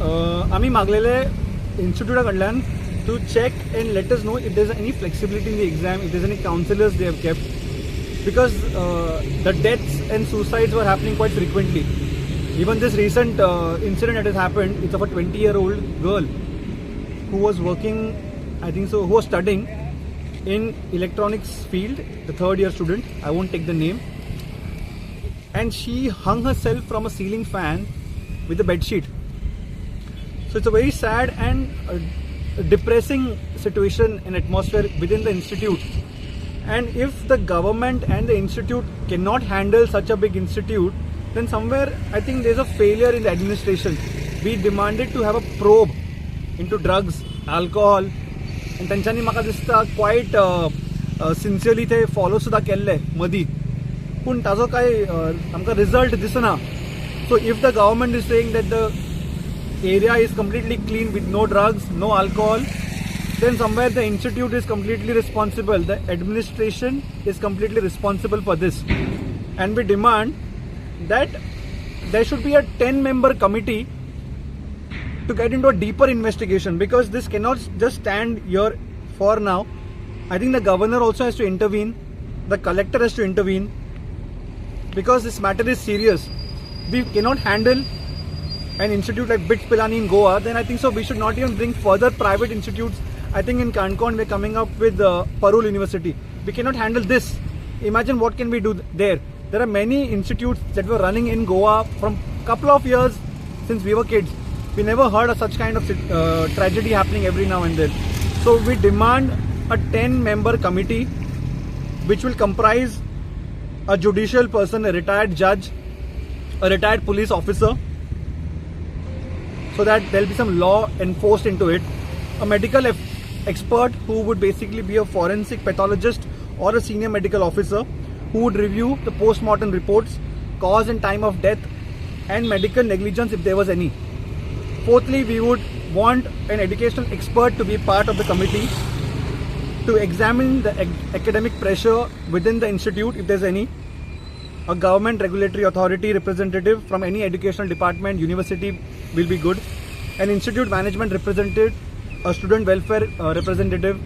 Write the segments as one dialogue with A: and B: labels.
A: आमी मागलेले इन्स्टिट्यूटा कडल्यान to check and let us know if there is any flexibility in the exam, if there is any counsellors they have kept, because the deaths and suicides were happening quite frequently. Even this recent incident that has happened, it's of a 20-year-old girl who was working, I think so, who was studying in electronics field, the third year student, I won't take the name, and she hung herself from a ceiling fan with a bed sheet. So it's a very sad and depressing situation and atmosphere within the institute. And if the government and the institute cannot handle such a big institute, then somewhere I think there's a failure in the administration. We demanded to have a probe into drugs, alcohol, and तेंच्यांनी म्हाका दिसता quiet sincerely ते follow सुद्दां केल्ले मदीं, पूण ताजो कांय आमकां रिजल्ट दिसना. So if the government is saying that the area is completely clean with no drugs, no alcohol, then somewhere the institute is completely responsible. The administration is completely responsible for this. And we demand that there should be a 10-member committee to get into a deeper investigation, because this cannot just stand here for now. I think the governor also has to intervene, the collector has to intervene, because this matter is serious. We cannot handle an institute like BITS Pilani in Goa, then I think so we should not even bring further private institutes. I think in Canacona we're coming up with Parul University. We cannot handle this. Imagine what can we do there. There are many institutes that were running in Goa from couple of years since we were kids. We never heard of such kind of tragedy happening every now and then. So we demand a 10-member committee which will comprise a judicial person, a retired judge, a retired police officer, so that there will be some law enforced into it, a medical expert who would basically be a forensic pathologist or a senior medical officer who would review the post-mortem reports, cause and time of death, and medical negligence if there was any. Fourthly, we would want an educational expert to be part of the committee to examine the academic pressure within the institute if there's any, a government regulatory authority representative from any educational department, university will be good, an institute management representative, a student welfare representative,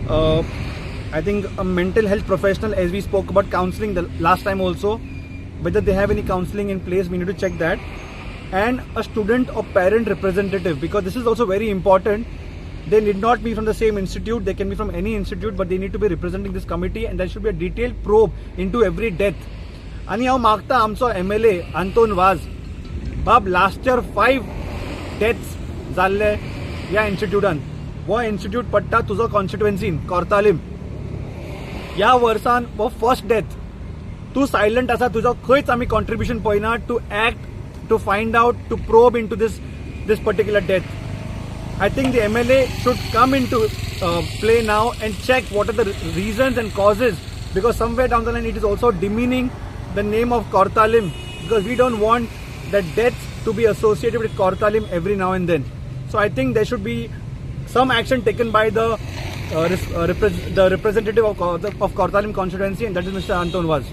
A: I think a mental health professional, as we spoke about counseling the last time also, whether they have any counseling in place, we need to check that, and a student or parent representative, because this is also very important. They need not be from the same institute, they can be from any institute, but they need to be representing this committee, and there should be a detailed probe into every death. आनी हांव मागता आमचो MLA Anton Vaz बाब, last year 5 deaths जाल्ले ह्या इन्स्टिट्यूटान. हो institute पडटा तुजो कॉन्स्टिट्युएन्सीन कोर्तालीम. ह्या वर्सान हो फर्स्ट डेथ. तूं सायलंट आसा, तुजो खंयच आमी कॉन्ट्रिब्युशन पळयना to act, to find out, to probe into this particular death. I think the MLA should come into play now and check what are the reasons and causes, because somewhere down the line it is also demeaning the name of Cortalim, because we don't want the deaths to be associated with Cortalim every now and then. So I think there should be some action taken by the representative of Cortalim constituency, and that is Mr. Anton Vaz.